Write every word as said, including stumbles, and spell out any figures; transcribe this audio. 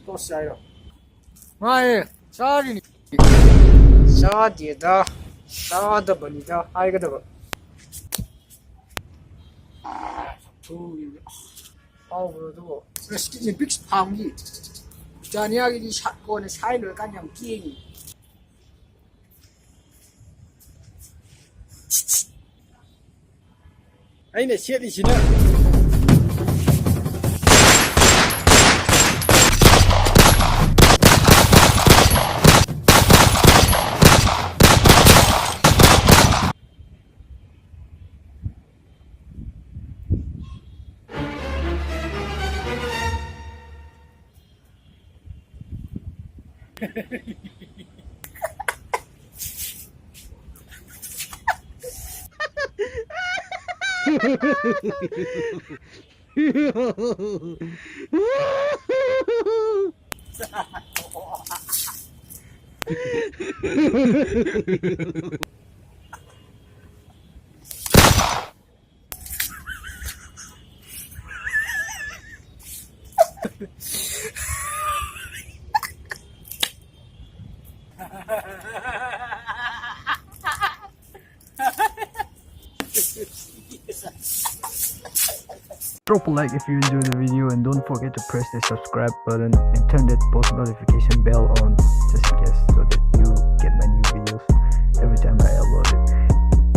Toss ꯆꯥꯏꯔꯣ? ꯃꯥꯅꯦ, ꯆꯥꯔꯤꯅꯤ꯫ ꯆꯥꯗꯦꯗ, ꯆꯥꯗꯕꯅꯤꯗ ꯍꯥꯏꯒꯗꯕ꯫ ꯍꯥꯎꯕ꯭ꯔꯣ ꯑꯗꯨꯕꯣ? ꯉꯁꯤꯒꯤ ꯅꯤꯄꯤꯛꯁ ꯐꯥꯝꯒꯤ ꯖꯥꯅꯤꯌꯥꯒꯤꯗꯤ ꯁꯥ-, ꯀꯣꯟꯅ ꯁꯥꯏ ꯂꯣꯏꯔꯀꯥꯟꯗ ꯌꯥꯝ ꯀꯦꯡꯉꯤ꯫ ꯑꯩꯅ ꯁꯦꯠꯂꯤꯁꯤꯅ꯫ Drop a like if you enjoyed the video and don't forget to press the subscribe button and turn that post notification bell on just in case so that